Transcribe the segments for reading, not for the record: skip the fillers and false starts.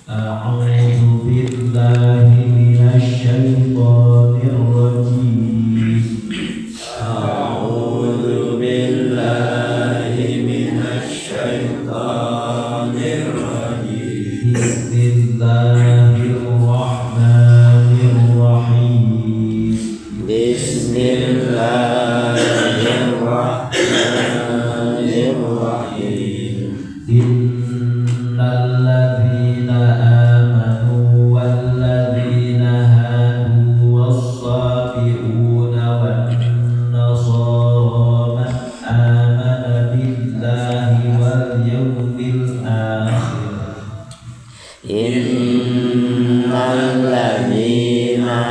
A'udzu billahi minasy syaithanir rajim. A'udzu billahi minasy syaithanir rajim. Bismillahirrahmanirrahim. Bismillahirrahmanirrahim. Innal ladzina amanu wal ladzina hadu was-sabiuna wan nasara man amana billahi wal yawmil akhir. Innal ladzina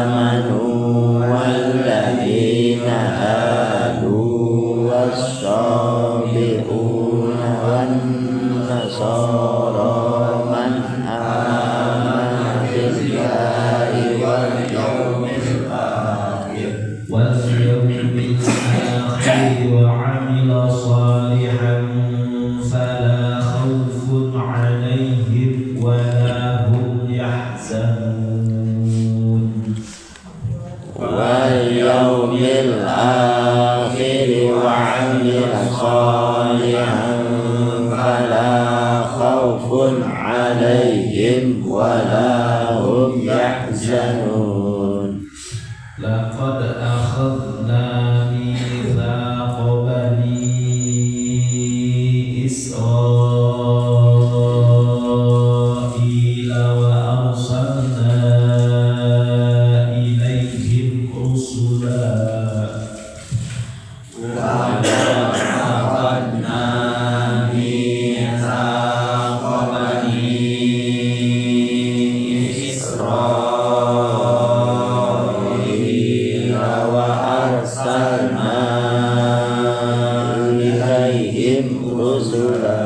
amanu wal ladzina hadu was-sabiuna wan nasara man amana billahi wal yawmil akhir wal yawmil akhir wa 'amila shalihan fala khaufun 'alaihim wa la hum yahzanun. Wal yawmil akhir wa 'amila shalihan fala khaufun 'alaihim wa la hum yahzanun. Laqad akhadna mithaqa bani Israila wa arsalna ilaihim rusula. Laqad akhadna mithaqa bani Israila wa arsalna ilaihim rusula.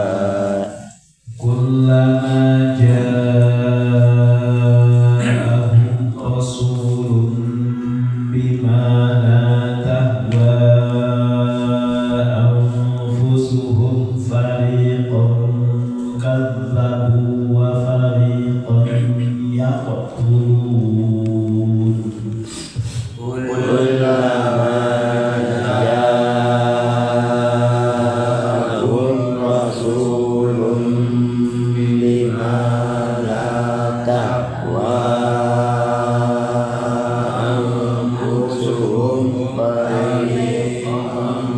Kullama ja'ahum rasulun bima la tahwa anfusuhum fariqan kadzabu wa fariqan yaqtulun. Kullama ja'ahum rasulun bima la tahwa anfusuhum fariqan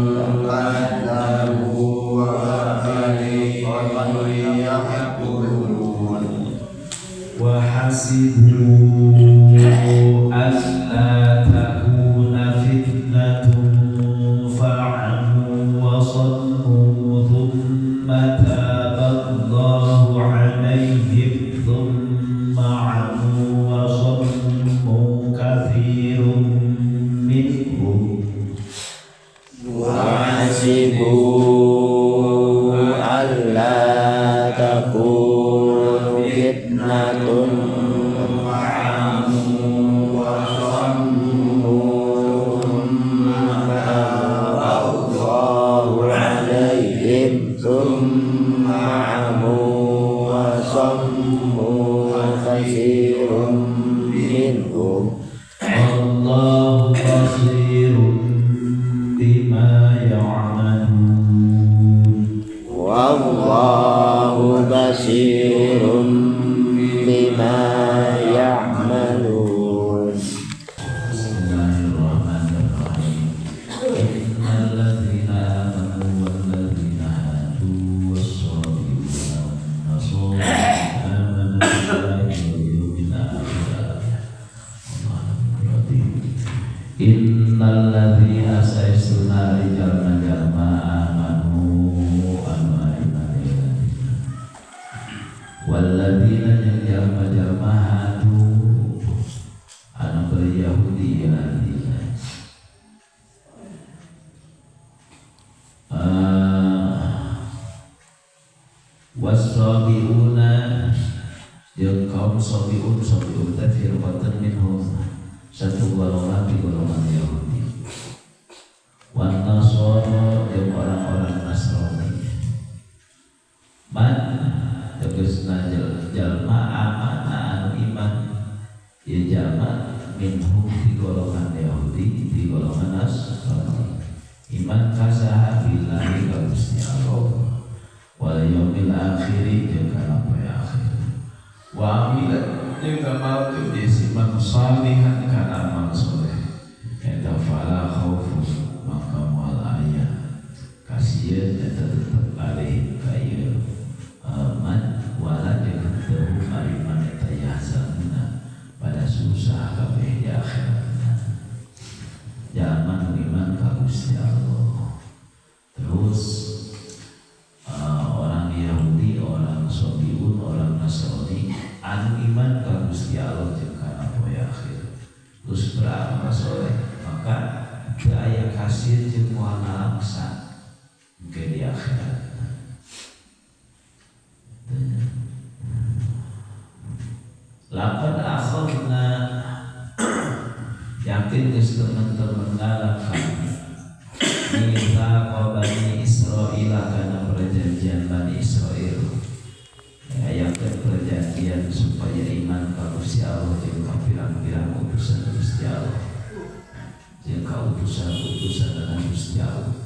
kadzabu wa fariqan yaqtulun. Wa hasibu alla takuna fitnatun fa'amu wa sammu thumma taballahu 'alaihim thumma 'amu wa sammu katsirun minhum. Wa hasibu alla takunu fitnatun fa'amu wa sammu thumma taballahu 'alaihim thumma 'amu wa sammu katsirun minhum. Wallahu basirun bima ya'malun. Wallahu basirun bima ya'malun. Bismillahirrahmanirrahim. Innal ladzina amanu wal ladzina hadu was-sabiuna wan nasara amanu billahi wal yawmil akhir. Innal ladzina saistuna jalma-jalma amanu anu iman wal ladzina jeung jalma-jalma hadu anu beryahudi ya artina was-sabiuna jeung kaum sabiun sabiun teh firqatan minhum satu golongan di golongan Yahudi wan Nasara jeung orang-orang Nasrani man tegasna jalma Ieu jalma minhum di golongan Yahudi di golongan Nasrani iman ka saha billahi ka Gusti Allah wal yaumil akhir jeung kana poe akhir wa amila jeung ngamalkeun ieu si man salihan kana amal soleh eta fala khaufun maka moal aya kasieun eta tetep alaihim ka ieu man wala jeung henteu ari man eta yahzanuna pada susah kabeh di akhiratna. Jalma nu iman ka Gusti Allah. Terus orang Yahudi, orang Sobiun, orang Nasrani anu iman ka Gusti Allah jeung kana poe akhir. Terus beramal soleh, maka teu aya kasir jeung moal nalangsa engke di akhirat. Laqad akhadna yakin geus teman-teman ngalap kami mitsaqa Bani Israil kana perjanjian Bani Israil. Ayakeun perjanjian supaya iman ka Gusti Allah jeung ka pirang-pirang utusan Gusti Allah jeung ka utusan-utusan Gusti Allah.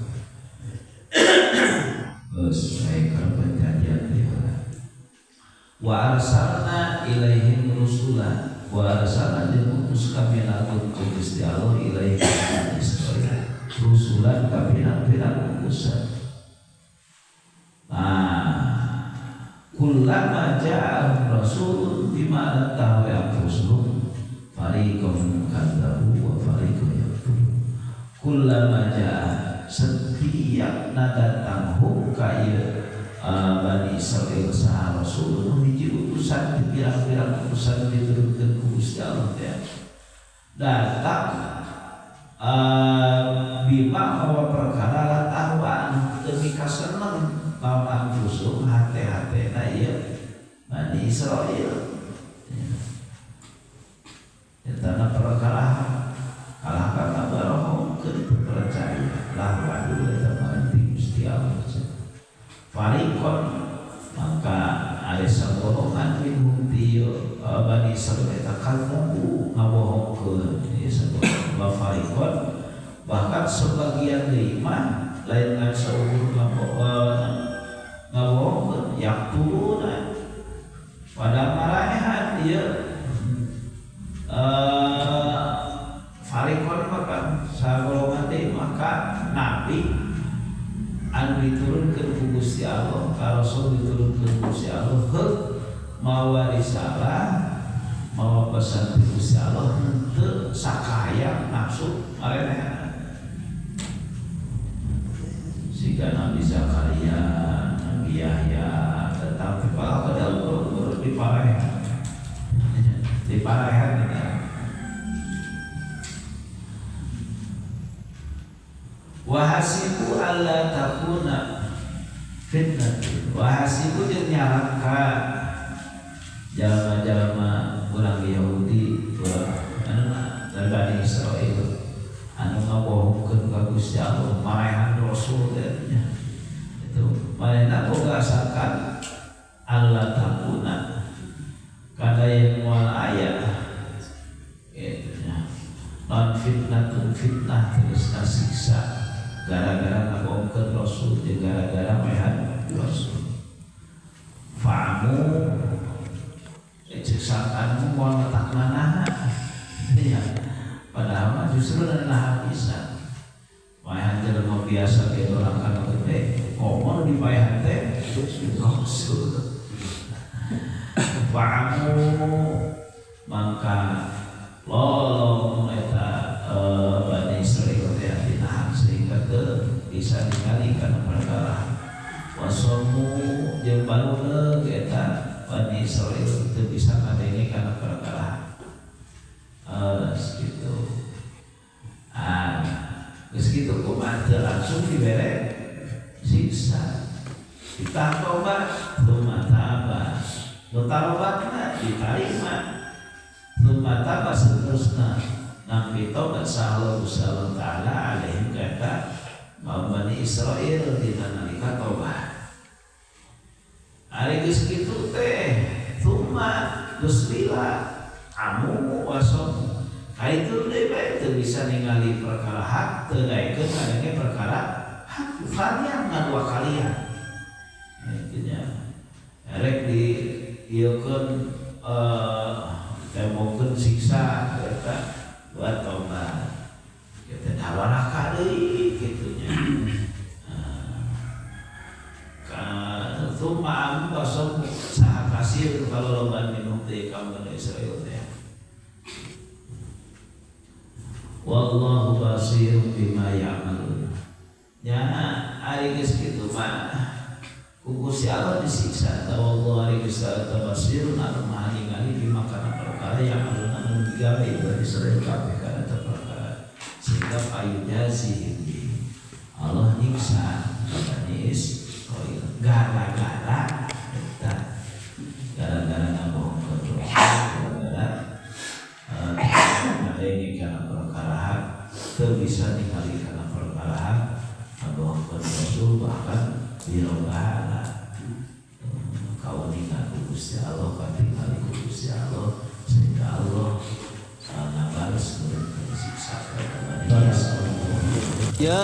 Geus aya perjanjian teh. Wa arsalna ilaihim rusula wa arsalna jeung utus kami lamun Gusti Allah ilaihim Israil rusulan ka pirang-pirang utusan. Nah, kullama ja'ahum rasulun bima lam tahwa anfusuhum fariqan kadzabu wa fariqan yaqtulun. Kullama ja'a setiap datang hum ka ieu Bani Israil saha rasul nu hiji utusan di pirang-pirang utusan diturunkeun ku Gusti Allah teh datang bima mawa perkara la tahwa teu mikaseneng naon anfusum hate-hatena ieu Bani Israil eta perkara kalah kana barohongkeun teu percaya lah waduh eta mah ti Gusti Allah. Farikon maka ada sagolongan minhum ti Bani Israil eta kadzabu ngabohongkeun ieu sagolongan wa farikon bahkan sebagian deui mah lain ngan saukur ngabohongkeun yaqtuluna pada maraehan ieu farikon maka sagolongan deui maka nabi anu diturunkeun ku Gusti Allah, ka Rasul diturunkeun ku Gusti Allah heuh mawa risalah, mawa pesan ti Gusti Allah henteu sakahayang nafsu marenehanna. Siga Nabi Zakaria, Nabi Yahya, tetapi kalau kada ukur diparehan. Diparehan eta. Wahasibu alla takuna fitnah. Wahasibu jeung nyarangka jalma-jalma urang Yahudi, urang anu dari Bani Israil anu ngabohongkeun ka Gusti Allah, maraehan rasul teh nya. Itu manehna boga sangkan alla takuna kada yen moal aya kitu nya. Non fitnatun fitnah terus siksa gara-gara ngabohongkeun rasul jeung gara-gara maehan rasul. Fa'amu cek sangkaan moal letak manaha. Ya, padahal mah justru naha pisan. Maehan jelema biasa ge orang kana gede, komo di maehan teh rasul. Fa'amu mangka lolong eta Bani Israil teh dinahan sehingga teu bisa ningali kana perkara. Wasomu jeung baluneuk eta Bani Israil teu bisa ngadenge kana perkara. Segitu. Ah, geus kitu kumaha teu langsung dibere siksa. Kita tobat, tuma taba. Nu tarobatna ditarima. Tuma taba seterusna nampi tobat saha Gusti Allah Ta'ala alaihim kata Bani Israil dina nalika tobat. Ari geus kitu teh tuma geus lila Amu wasom itu deui bae teu bisa ningali perkara hak, teu daekeun ngadenge perkara hak, kalian ngadua kalian. Intinya erek di ieukeun tembokeun siksa eta buat tobat. Kita dawaraka deui kitu nya. Tsumma amu wasom saha kasir kalau loban minum teh kaum Bani Israil teh. Wallahu basirun bima ya'malun. Nya ari geus kitu mah ku Gusti Allah disiksa. Wallahu ari geus eta basirun anu maha ningali bima kana perkara ya'malun anu digawe Bani Israil kabeh kana eta perkara, sehingga payujazihim bi Allah nyiksa Bani Israil gara-gara eta, gara-gara ngabohongkeun Rasul, gara-gara ngadenge kana perkara hak, teu bisa ningali kana perkara hak, ngabohongkeun Rasul, bahkan dirobahana kauninga ku Gusti Allah, katingali ku Gusti Allah, sehingga Allah ngabales nurunkeun siksa ka Bani Israil. Ya